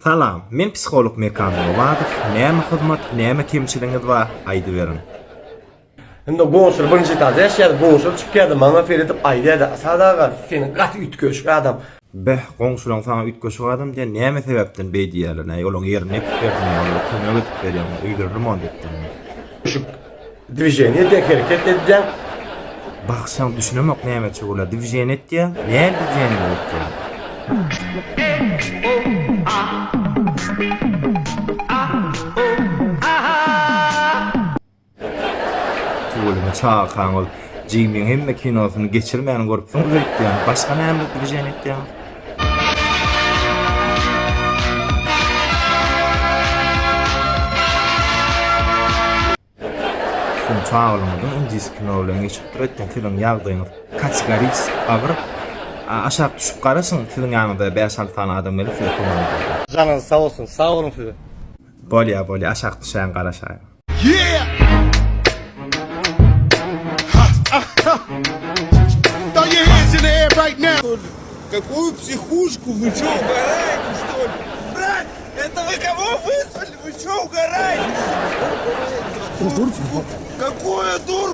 Salam, men psiholog Mekan Nowadow, näme hyzmat, näme kemçiligiňiz bar, aýdyberiň. Indi goňşular birinji etažda ýaşaýardy, goňşular çykýardy, maňa seredip aýdýardy, Asad aga, sen gaty üýtgeşik adam. Beh, goňşulaň saňa üýtgeşik adam diýen näme sebäpden beý diýýärler, näý olaň ýerini epip berdiňmi, olara kömek edip berýäňmi, öýleri remont etdiňmi? Üýtgeşik dwiženiýe edýäň, hereket edýäň. Bagşam düşünemok nämeçe bolýar, dwiženiýe etýäň, näme dwiženiýeler etýäň? Tüweleme çagakaňyz Jimiň hemme kinosyny geçirmän görüpsiňiz öýtýän. Başga näme dwiženiýe etýäňiz? Siziň çagalygyňyzyň indis kino bilen geçipdir öýtýän siziň ýagdaýyňyz kategoriçeski agyr. Aşak düşüp garaşyň siziň ýanyňyza bäş-alty sany adam gelip size kömek eder. Janyňyz sag bolsun, sag boluň size. Bolýa bolýa aşak düşäň garaşaýyň. Yeah! Ha ha! Throw your hands in the air right now! Какую психушку? Вы чё, угораете, что ли? Брат, это вы кого вызвали? Вы чё, угораете? Какую дурку?